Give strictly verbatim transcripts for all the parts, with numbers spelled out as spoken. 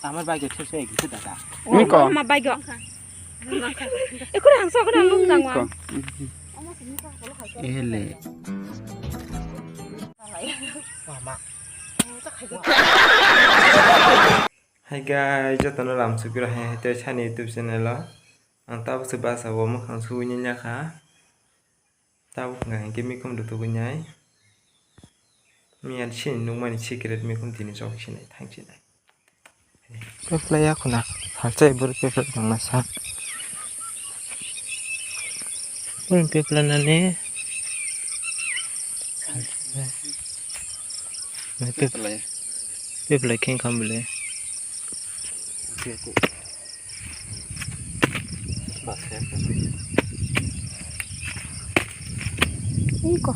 Amar bike these ekdise dada. Iko. Ma bike. Ekore hangsa kore lum dang wa. Iko. Ele. Mama. Hi guys, jotono lam sukiro hai hai tei sani YouTube channel o. Ang tabuk se basa o mwkhang suwi nai kha. Tabuk hwnka hinkhe mikhum rwtugwi nai. Miya chini nukmani secret mikhum tini chok sinai thang sinai. Pepla ya khuna, salsa ibur pepla tongma sa. Bun pepla nani. Pepla ya. Pepla keng kam bele. Iko.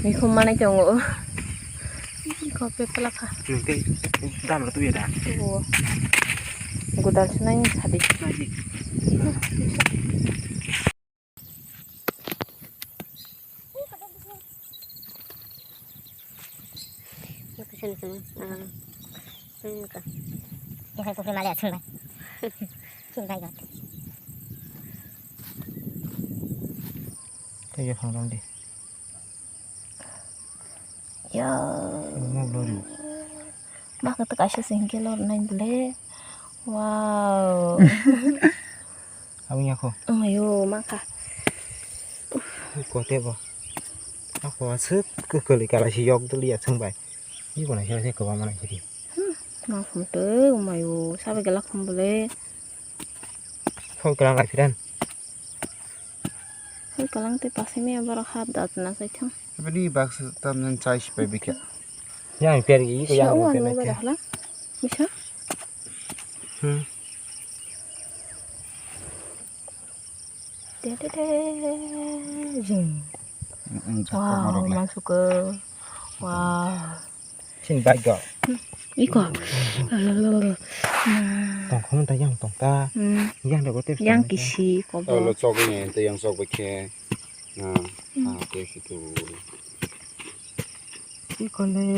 Mikhum manai tongo. Iko pepla kha. Nungke dam lo tuya da. Tuwo. Godal sinai sadi. Sadi. Ini pukri mali asing bai. Sing bai got. Tei ye phang di. Ya. Mo lori. Ma kata kaisa sing ke lor nai bole. Wow. Aboni ako. Amayo, mangkha. Kote bo. Ako aswk kwkali kala si yok duli ya chwng bai. Iko na se kwbangma na sidi. Hmm, ma phum tei, amayo, sabai gala khum bole. Phoi kalang lai phiran. Phoi kalang tei pasai me borok hap dat na sai thang. Bini baksa tamjani chai sipai bikha. Yang per gi ko yang per na. Misa? Hmm. Te te te jing. Wow, masuk ke. Wow. Sini baik gak? Iko. Tong kamu ta yang tong ta. Hmm. Yang dah betul. Yang kisi kobo. Lo chok ni ente yang chok bekhe. Nah, ah, oke situ. Iko le.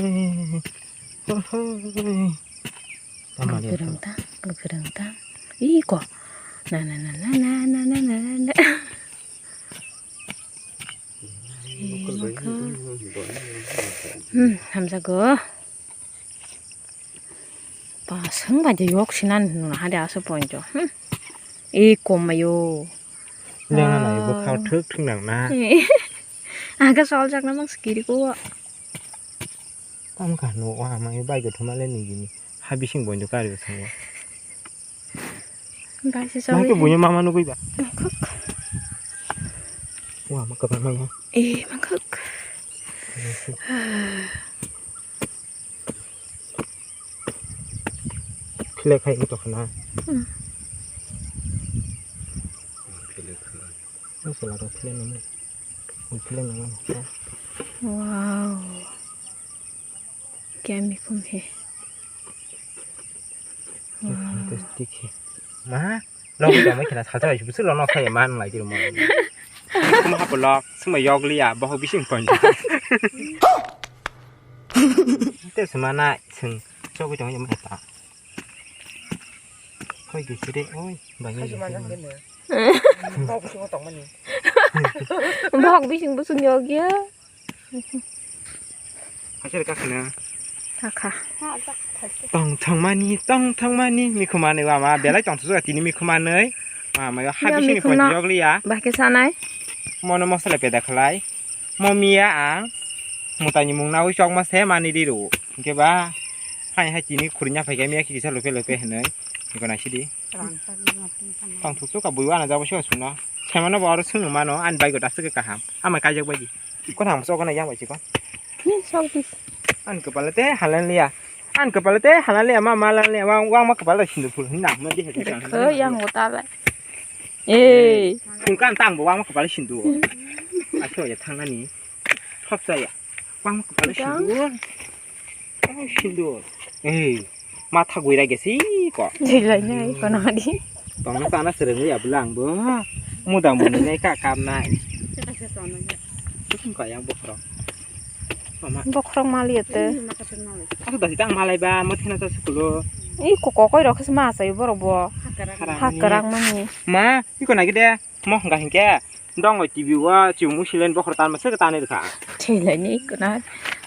Hoi. Tama dia. Gerang ta, gerang ta. Iko. Na na na na na na na na na. Hmm, hamjago. Ba, swng bai de yok sinan nuna hade aso pointo. Hmm. E komayo. Lengna na ibo khao thwk thwk nang na. Aga sol jakna mang skiri ko. Tamo kha no wa ma bai go thuma le ni gini. Ha bising boindo kari thango. Bai se. Mai ke bunya mama nugui ba. Wa ma ka ba ma ya. Eh, mangkuk. Khilai khai wngtong khna. Hmm. Khilai khai. Ang sala rok khilai nang. Ang khilai nang. Wow. Kya mikhum he. Wow. Fantastic he. Ma. Lok tongma khena salsa bai busu lok nok khaye man lai tiro mo. Kuma hapo lok suma yok liya boho bising pon. Te suma na sung chogwi tong ma ta. Koi gi sire oi ba ye. Bok bising busung yok ya. Hajar ka khna. Hakha. Tong thangmani, tong thangmani, mikhumanwi wama belai tong thujak tini mikhumanwi. Wama yo habi sini pon yok liya. Bahke sanai. Mono mosla peda khlai. Mo miya ang. Mutani mung nawi chok ma se mani diru. Hingke ba. Hai hai tini khurinya phai khe miya kisa lope lope hinwi. Niko naisidi. Tong thuk thuk ka bui wana jabo se suna. Semano bo aro sunu mano ani bai go dasuk kaham. Ama kaijak bai. Kon ham sok na yang bai chikon. Ni sok di. An kepala te halan liya. An kepala te halan liya ma malan liya wang wang ma kepala sindu phul hinna ma di hete. Ko yang uta lai. Eh. Kun kan tang bo wang ma kepala sindu. Aso ya thang ani. Thop sa ya. Wang ma kepala sindu. Sindur. Eh, matha guira gesi ko. Jilai nai kono di. Tongna sana sereng ya belang bo. Muda muni nai ka kam nai. Kusum ka yang bokro. Bokhorok maliya te. Ako dasi tang malai ba, mo thina sa sukulo. I koko koi rok ma sai borok bo. Hakarang. Hakarang mani. Ma, iko nagi de. Mo hwnka hinkhe dongoi T V o chumung silen bokhorok tanma se tanwi rwkha. Thwilaini iko na.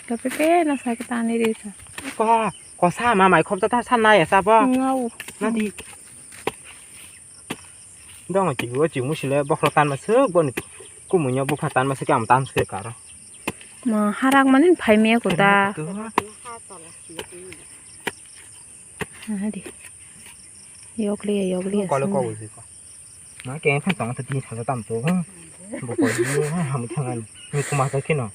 Kape pe na sa tanwi rwkha. Ko, ko sa ma mai khopsa ta sa nai sa bo. Ngau. Nadi. Dongoi T V o chumung sile bokhorok tanma se boni kumui no bupha tanma se khe ang tan se karo. Ma harak mani phai me ko ta. Hadi. Yokliya, yokliya. Kole ko wisi ko. Ma ke phan tong ta tin sa tam to. Bo ko ni ham thangan. Ni kuma sa kino.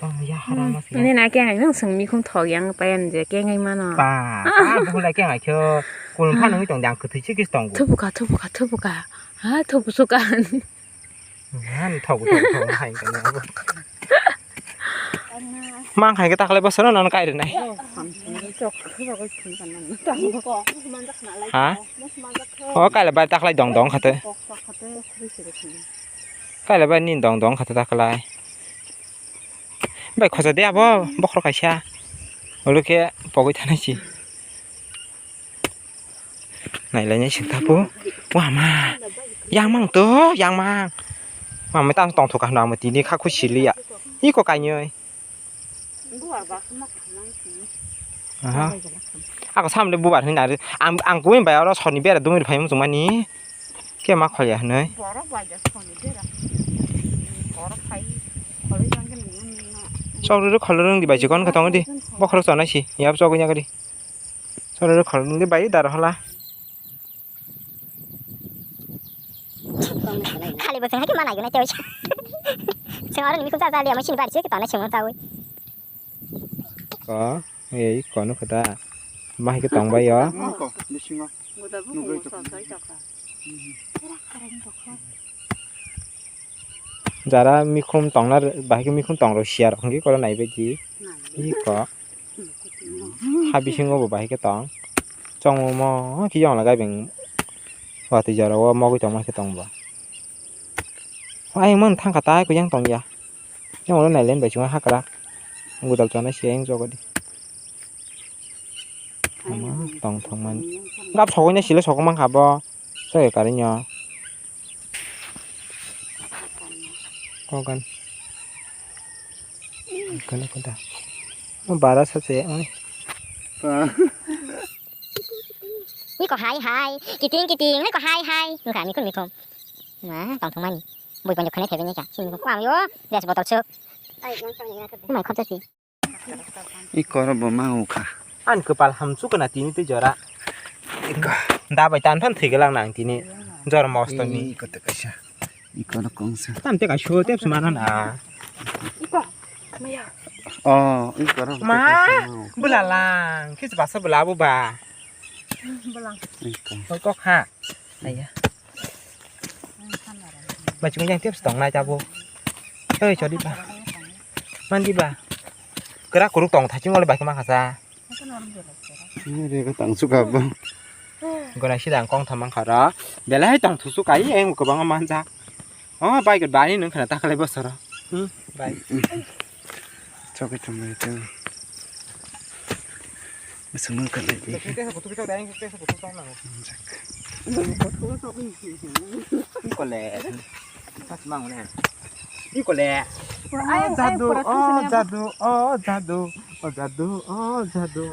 Oh ya haram mas. Ni na ke ngai nang sung mi khum thok yang pa yan je ke ngai mano. Pa, pa bu lai ke ngai kyo. Kul phan ngi tong dang kthwi chi kis tong. Thupuka, thupuka, thupuka. Ha, thupusuka. Ngan thok thok thok hai kanya abo. Mang khai ke taklai bosoro non kai rinai. Ha? O kaila bai taklai dong dong khate. Kaila bai ni dong dong khate taklai. Bai khoja de abo bokhorok kaisa. Olo khe pogwi thanai si. Nailainai sing tapu. Wah ma. Yang mang to, yang mang. Wah ma tang tong thoka hwnba tini kha khusi liya. Iko kanyoi. Aha. Ako samle bubar hin ari. Ang ang kuwi bai oro soni bera dumir phai muchung mani. Ke ma khol ya hwnoi. Chok rwrwk khol rwng di bai chikon kha tong di. Bokhorok chonai si. Yap chok nya gadi. Solo khol nungde bai dar hola. Khali bo chwng hai khe mana gwnai tei. Chwng aro nini khum cha cha liya mo sini bari se khe tona chwng chawi. Ko, ei ko no khata. Ma hai khe tong bai yo. Ko, bisingo. Nugui to. Jara mikhum tongna bahai khe mikhum tong rw siya rok hwnkhe koro naibaidi. Iko ha bisingo bo bahai khe tong chongmo khe yong lagai beng watwi jora o mogwi tongma khe tong bo. Ayang man thangkha tai kuyang tongya. Yang ulo nailen bai chuma hakra. Gudal chona siya yang jogodi. Tong thangmani. Gap sogwi na silo sogwi mankha bo. Soy karinyo. Kogan. Kono koda. Bara sabse oi. Niko hai hai, kiting kiting, niko hai hai. Niko mikhum mikhum. Ma tong thangmani. Bui ponjo khane thebe nika. Sini ko kwam yo. Des botol suk. Mai khop jasi. Iko ro bo ma ukha. An kwpal hamsuk kana tini tei jora. Iko. Da bai tan phan thwi galang nang tini. Jor mosto ni. Iko te kaisa. Iko ro kongsa. Tam te kaisa te sumana na. Iko. Maya. Oh, iko ro. Ma, bula lang. Kis basa bula bu ba. Bula. Iko. Kok ha. Aya. Bai chungo yang tiap setong nai tabo. Hei, chodi ba. Mandi ba. Kera kuruk tong thaching ole bai kema khasa. Ini dia ketang suka bang. Gona sidang kong thamang khara. Belai tong thusu kai eng kebang manja. Oh, bai ke bani nung khana takalai bosoro. Hmm, bai. Chokwi thumbai tong. Bwswk nung kha nai di. Kole. Ikole. Ikole. Ai, ai, jadu, pura oh, tusini jadu, oh, jadu, oh, jadu, oh, jadu.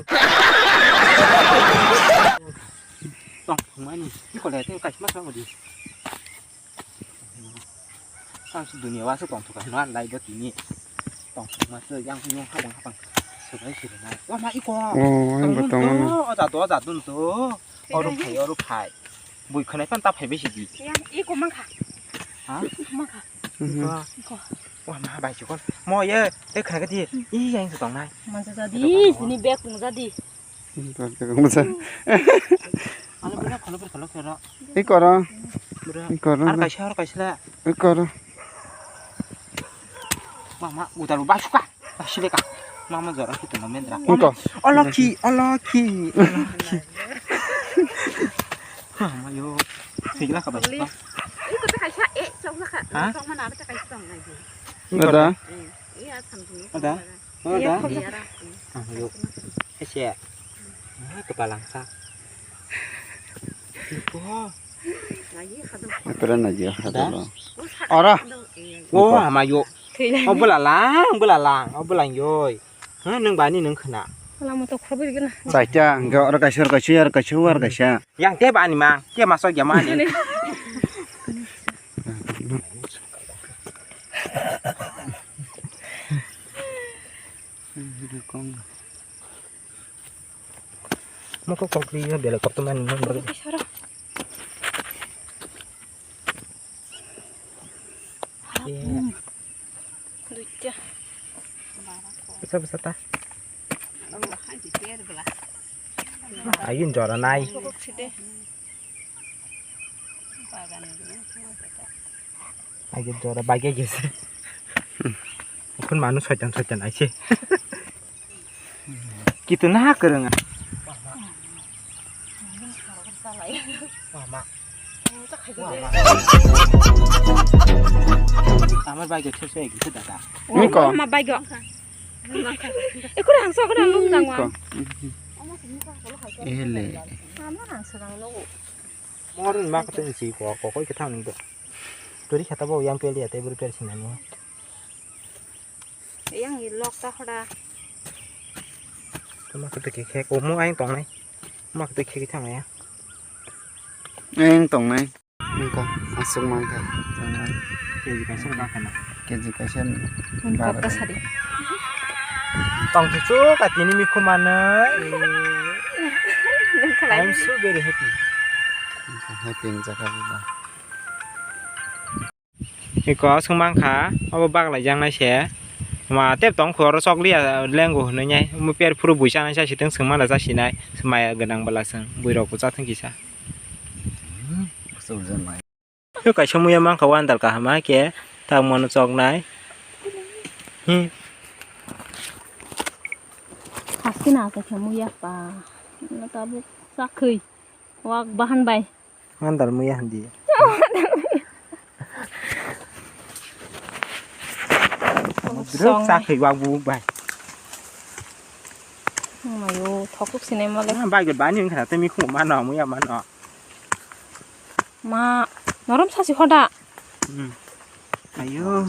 Tong, tong mani. Ikole, tong kaisa ma sa di. Ang se dunia o aswk tongthok kha hwnwi lai bo tini. Tongthokma se yang yang habang habang swbai swbai nai. Wah ma iko. Oh, ang bo tongmani. O jadu o jadu to. Oru phai oru phai. Bui khwnai pan ta phai besi di. Yang iko mankha. Ha? Iko mankha. Mhm. Iko. Iko. Wah ma bai chikon. Mo ye te khna gadi. I yang se tongnai. Mansa jadi sini bek pung jadi. Iko ro. Iko ro. Ar kaisa, ar kaisa le. Iko ro. Mama, udaru basuka. Basile ka. Mama jora ki tuma mendra. Iko. Oloki, oloki, oloki. Mama yo. Sigla ka basuka. Iko te kaisa e chok ka. Ha? Chok mana te kaisa tong nai. Ada. Iya, Ada? Ada? Ayo. Ese. Kepala sa. Ora. Oh, hamayo. Oh, belalang, belalang. Oh, belangyoi. Hah, nang bani nang khna. Lama to khorbo gana. Saita, enggak, ora kaisa, ora kaisa, ora kaisa, ora kaisa. Yang te bani mang, te masuk ya mani. Moko kokri ya bela kok teman. Duita. Bisa, bisa ta. Ayin jora nai. Ayin jora bagi gese. Kun manu soitan soitan aise. Kitu na kereng. Amar bai ke these gitu dada. Niko. Ma bai go. Ekor hangso ko nang nang wa. Ele. Amar hangso nang lo. Mor ma ko tin si ko ko ko ke thang do. Tori khata bo yang peli ate bur per sinani. Yang i lok ta hoda. Tama kete ke khek omo ayang tongnai. Ma kete khek thang ya. Ayang tongnai. Niko asuk mangkha. Keji kaisa ba khana. Keji kaisa. Kok ka sari. Tong chu chu ka tini mi khumane. I'm so very happy. Happy ni jaka ba. Iko aswk mankha, obo baglai jaknai se. Ma tep tong kho oro chokliya lengo hwnwi nai. Omo per phuru bui chanai chasi tong swngmana chasinai. Maya gwnang bwla chwng bui rok bo chathung kisa. Yo kaisa muya mankha wandal kaham khe tak mano choknai. Hmm. Haskina khe muya pa. Tabuk sakhi. Wak bahan bai. Mandal muya handi. Druk sakhi wak bubuk bai. Mayo thokuk sinai male. Bai gud bani wngkha tei mikhung mano muya mano. Ma norom sasi hoda. Hmm. Ayo.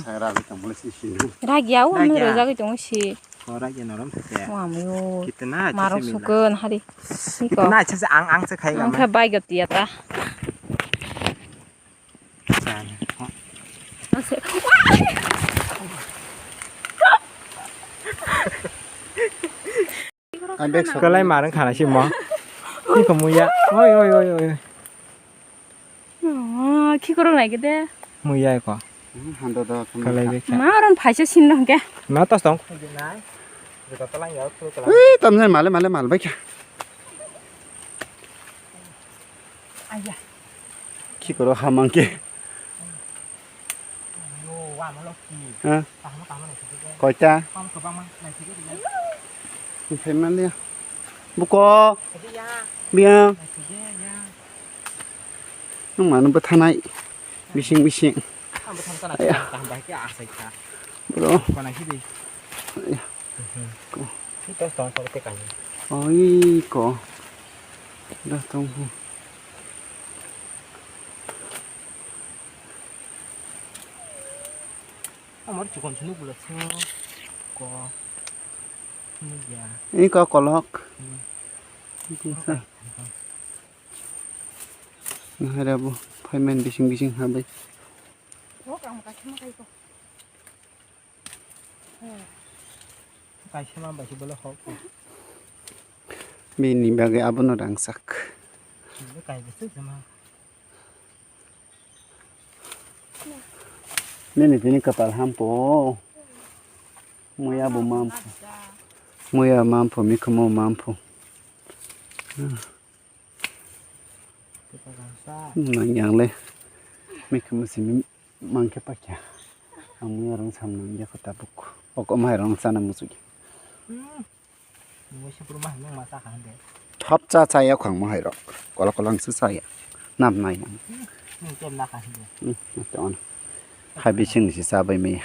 Ragi au anu rojagwi tongo si. Ora ye norom sase. Wamayo. Kitna marok sukun hari. Kitna acha se ang ang se khai. Ang kha bai gati ata. Kalai marang khana si mo. Ni ko muya. Oi oi oi oi. Oh, khi korok nai khe de. Muya ko. Hmm, hando do. Kalai bekha. Ma ron phaisa sin dong ke. Ma tos tong. Ui, tamjai male male mal bekha. Aya. Khi korok hamang ke. Ha? Koita? Buko. Biya. Nung mano bwthanai. Bising bising. Bro. Oi ko. Da tong hu. Amor chikon chunu bula chungo. Ko. Ini ya. Ini ko kolok. Hmm. Ini sa. Nahara bo phaiman bising bising habai. Kaisa ma bai se bole hok. Bini bagwi abono rangchak. Bini bini kapal hampo. Muya bo mampo. Muya mampo, mikhumo mampo. Nang yang le. Mikhumo simi mangke pakya. Ang muya rang sam nang ya kota buk. Oko mai rang sana musuki. Thop cha cha ya khwang mo hai rok. Kola kola ang se cha ya. Nam nai nang. Hmm, hmm, tem na kha hinde. Hmm, hmm, tem na. Hai bising ni se cha bai me ya.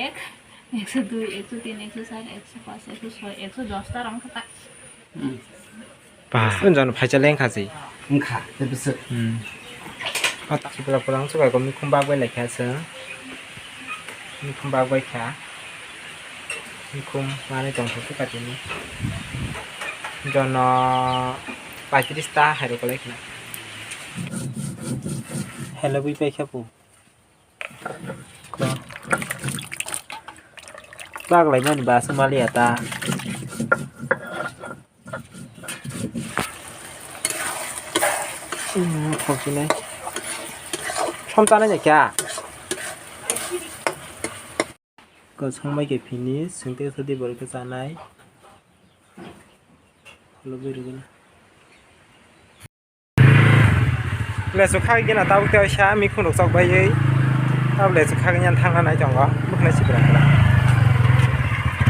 ek, ekso dui, ekso tin, ekso char, ekso panch, ekso soi, ekso dos ta rang kha ta. Hmm. Ba, jon phaisa leng kha se. Wngkha, tei bwswk. Hmm. O ta sipla phrang chuka ko mikhum bak bai lai kha se. Mikhum bak bai kha. Mikhum manwi tong thok kha tini. Jono paitris ta hai rok lai kha. Hello, bui pai kha pu. Bak lai mani ba se mali ya ta. Hmm, thoksinai. Som chanai ya kya? Kosong bai khe finish, sengte sadi borok khe chanai. Khulugwi rwgwna. Lesu khagwi gana tabuk tei waisa mikhungrok chokbaiwi. Tabuk lesu khagwi yan thangna nai tongo, bwkhlai sibra khlai.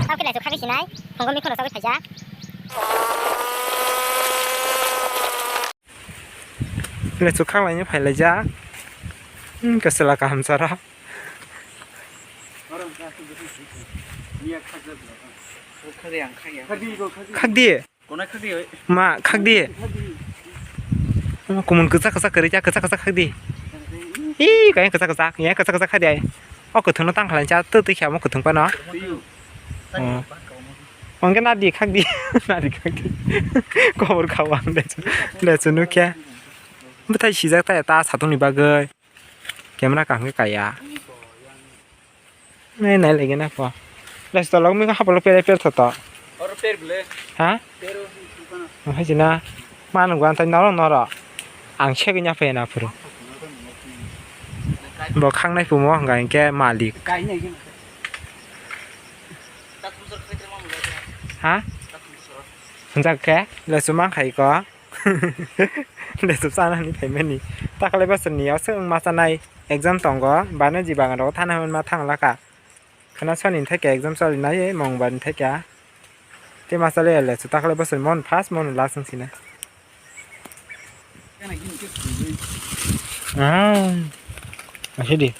Tabuk lesu khagwi sinai, phungo mikhungrok chokbwi phaijak. Lesu khaglaino phailaijak. Hmm, kwchwla kaham chara. Khagdi. Ma, khagdi. Kumun kwchak kwchak kwrwi kha, kwchak kwchak khagdi. Ih, kaya kwchak kwchak, ya kwchak kwchak khagdi ai. O kwthwngno tang khlai cha, twi twi khe amo kwthwng phano. Oh. Hwnkhe nadi khagdi, nadi khagdi. Kobor khao ang de, de chunu khe. Bwthai sijak ta, ta satung ni bagwi. Camera kaham khe kaya. Nai, nai lagi na po. Last tolok mi hapolo pere per thoto. Oro per bwle. Ha? Pero. Hai jina. Manu gwan tai noro noro. Ang se ganya pe na phuru. Bo khang nai pumo hwnga hwnkhe malik. Kai nai gina. Ha? Hwnjak khe? Lesu mang khai ko. Lesu sana ni phaimani. Takhwlai bwswrni o swng ma chanai exam tongo. Bano ji bagan rogo thana hwnma thang laka. Khwna soni thai khe exam choli nai mong bani thai khe. Tei masa le le, chuta khlai bosor mon, first mon last wng sina. Ah, asidi.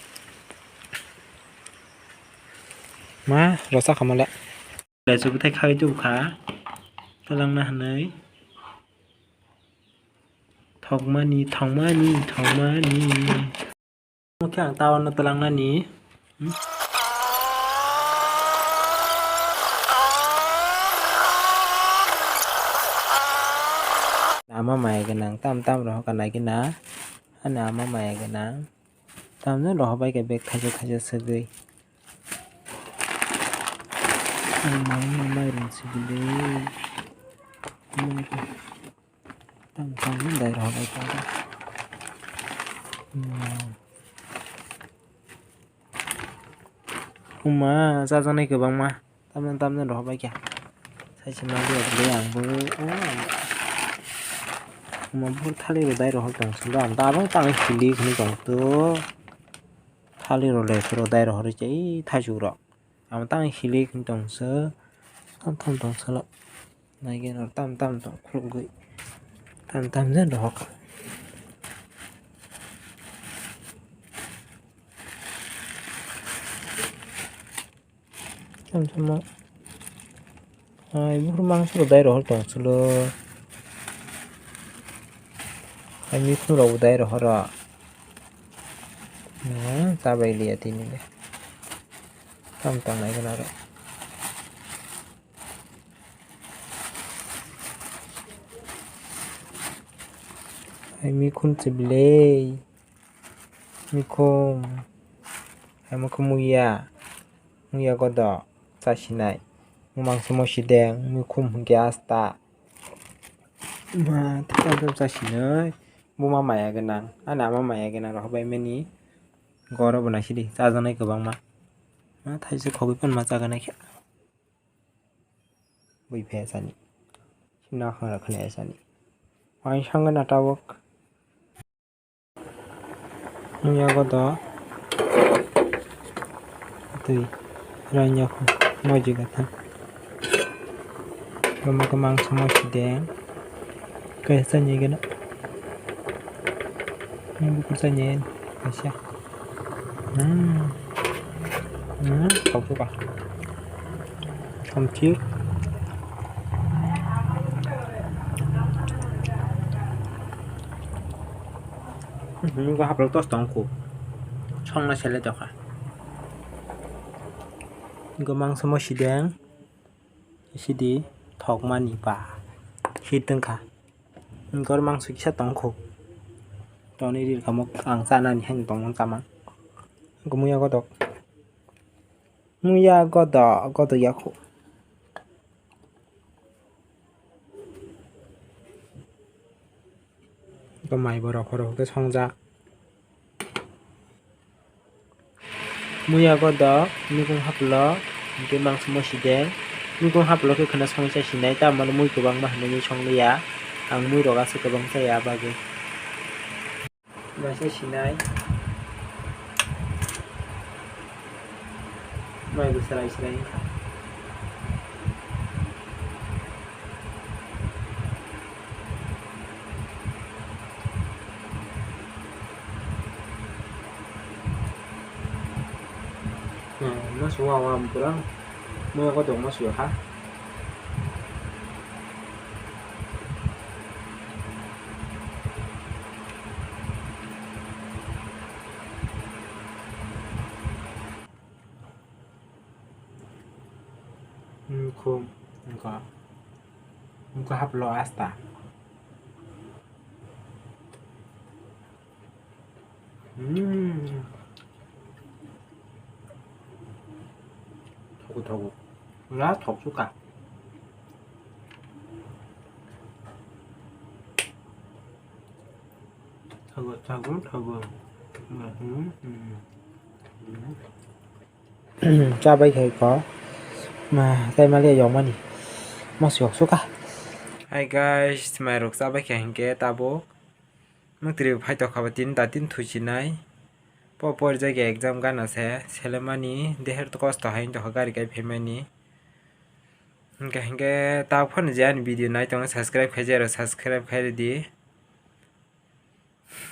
Ma, rosa khamale. Lesu bwthai khai tubukha. Twlangna hwnwi. Thokmani, thokmani, thokmani. Omo khe ang tower no twlangnani. Hmm? Ama maya gwnang, tam tam rohor ka nai gina. Ani ama maya gwnang. Tamno rohor bai khe bag thaisa thaisa swgwi. Ang mangma mairum sibili. Tamo tamo dai rohor bai tamo. Uma chajaknai kwbangma. Tamno tamno rohor bai khe. Saisa ma dia bwlai ang bo. Uma buphuru thali rw dai rohor tong solo. Ang tabang tang sili khwnwi tong to. Thali rw le rw dai rohor se thaichuk rok. Amo tang hilik tong se, tam tam tong sala. Nai geno tam tam tong khulugwi. Tam tam jen rohor. Tam tam mo. Ai, buphuru mangso rok dai rohor tong solo. Ai, mikhum rok bo dai rohor. Hmm, chabai liya tini le. Tam tang nai gana ro. Ai, mikhum chibilei. Mikhum. Ai, mikhum muya. Muya godo. Chasinai. Mangso mo sideng. Mikhum hwnkhe asta. Ma, tei tam tam chasinai. Buma maya gwnang. Ani ama maya gwnang rohor bai mani. Goro bo naisidi, chajaknai kwbangma. Ma thaisa khogwi phano ma chajaknai khe. Bui phai sani. Sino khwna khwna sani. Wansang gana tabuk. Muya godo. Twi. Ranya khu. Moji gatha. Gama gama ang sama sideng. Kaisa ni gana. Ini buku saya ni. Kaisa. Hmm. Hmm, kau suka. Kamchi. Hmm, gua haplo tos tongku. Song na sele toka. Gama ang sama sideng. Sidi thokmani ba hit wngkha. Gor mangso kisa tongkho. Toni rir kamo ang chanani haino tongmani chamang. Muya godok. Muya godok, godok yakho. Iko mai borok khorok khe songjak. Muya godo, mikung haplo, hingke mangso mosideng. Mikung haplo khe khwna songwi chasinai, tamoni mui kwbangma hinwi songlia. Ang mui rok aswk kwbang chaya bagwi. Waisa sinai. Mai bo selai selai wngkha. Hmm, ma suwa wa bwrang. Muya kotok ma suya kha. Mukhung wngkha, wngkha haplo asta. Hmm. Thogo thogo. Pura thok suka. Thogo thogo thogo. Hmm, hmm, hmm. Chabai khai ko. Ma, tai mali yong mani. Mas yok suka. Hi guys, mai rok chabai khai hingke tabuk. Muktrwi phai tokha bo tin ta tin thuchinai. Po por jagya exam gana se selemani deher to kosto hai tokha gari kai phaimani. Hingke hingke tabuk phano je ani video nai tongo, subscribe khaijak rok subscribe khai rwdi.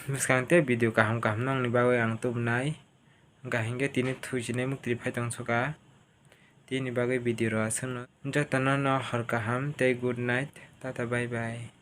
Bwskang tei video kaham kaham nongni bagwi ang tubunai. Hingke hingke tini thuisinai muktwi phai tongsoka. Tini bagwi video rw aswkno. Jotono no hor kaham tei good night. Tata bye bye.